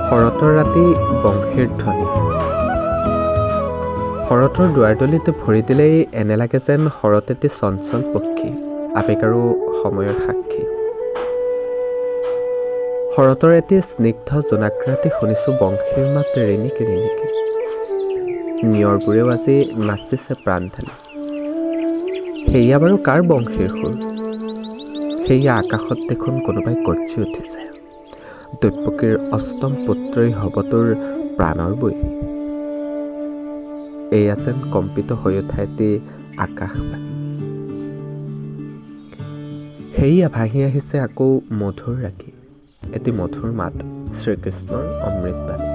শৰতৰ ৰাতি বংশীৰ ধ্বনি। শৰতৰ দুৱাৰদলিত ভৰি দিলেই এনে লাগে যেন শৰৎ এটি চঞ্চল পক্ষী, আৱেগ আৰু সময়ৰ সাক্ষী। শৰতৰ এটি স্নিগ্ধ জোনাক ৰাতি শুনিছোঁ বংশীৰ মাত ৰিণিকি ৰিণিকি। নিয়ৰবোৰেও আজি নাচিছে প্ৰাণ ঢালি। সেয়া বাৰু কাৰ বংশীৰ সুৰ? সেয়া আকাশত দেখোন কোনোবাই গৰ্জি উঠিছে, দৈৱকীৰ অষ্টম পুত্ৰই হ'ব তোৰ প্ৰাণৰ বৈৰী। এয়া যেন কম্পিত হৈ উঠা এটি আকাশবাণী। সেয়া ভাঁহি আহিছে আকৌ মধুৰ ৰাগি, এটি মধুৰ মাত, শ্ৰীকৃষ্ণৰ অমৃতবাণী।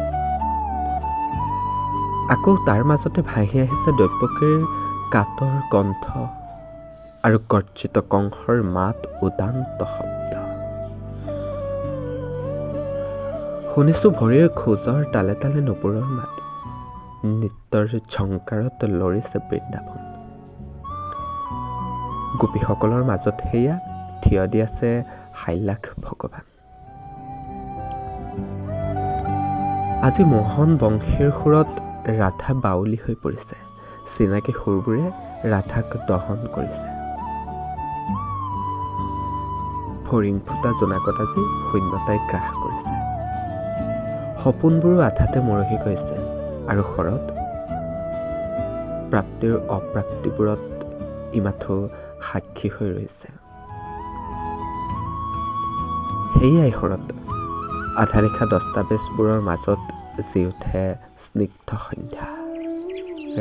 আকৌ তাৰ মাজতে ভাঁহি আহিছে দৈৱকীৰ কাতৰ কণ্ঠ আৰু গৰ্জিত কংসৰ মাত উদান্ত শব্দ। শুনিছোঁ ভৰিৰ খোজৰ তালে তালে নুপুৰৰ মাত, নৃত্যৰ ঝংকাৰত লৰিছে বৃন্দাবন। গোপীসকলৰ মাজত সেয়া থিয় দি আছে সাইলাখ ভগৱান। আজি মোহন বংশীৰ সুৰত ৰাধা বাউলী হৈ পৰিছে। চিনাকি সুৰবোৰে ৰাধাক দহন কৰিছে। ফৰিং ফুটা জোনাকত আজি শূন্যতাই গ্ৰাস কৰিছে। সপোনবোৰো আধাতে মৰহি গৈছে আৰু শৰৎ প্ৰাপ্তিৰ অপ্ৰাপ্তিবোৰত ই মাথো সাক্ষী হৈ ৰৈছে। সেয়াই শৰৎ, আধা লিখা দস্তাবেজবোৰৰ মাজত জি উঠে স্নিগ্ধ সন্ধ্যা,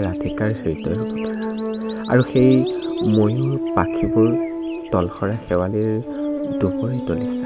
ৰাধিকাৰ হৃদয়ৰ বতৰা আৰু সেই ময়ূৰ পাখিবোৰ তলসৰা শেৱালিৰ দুবৰি তুলিছে।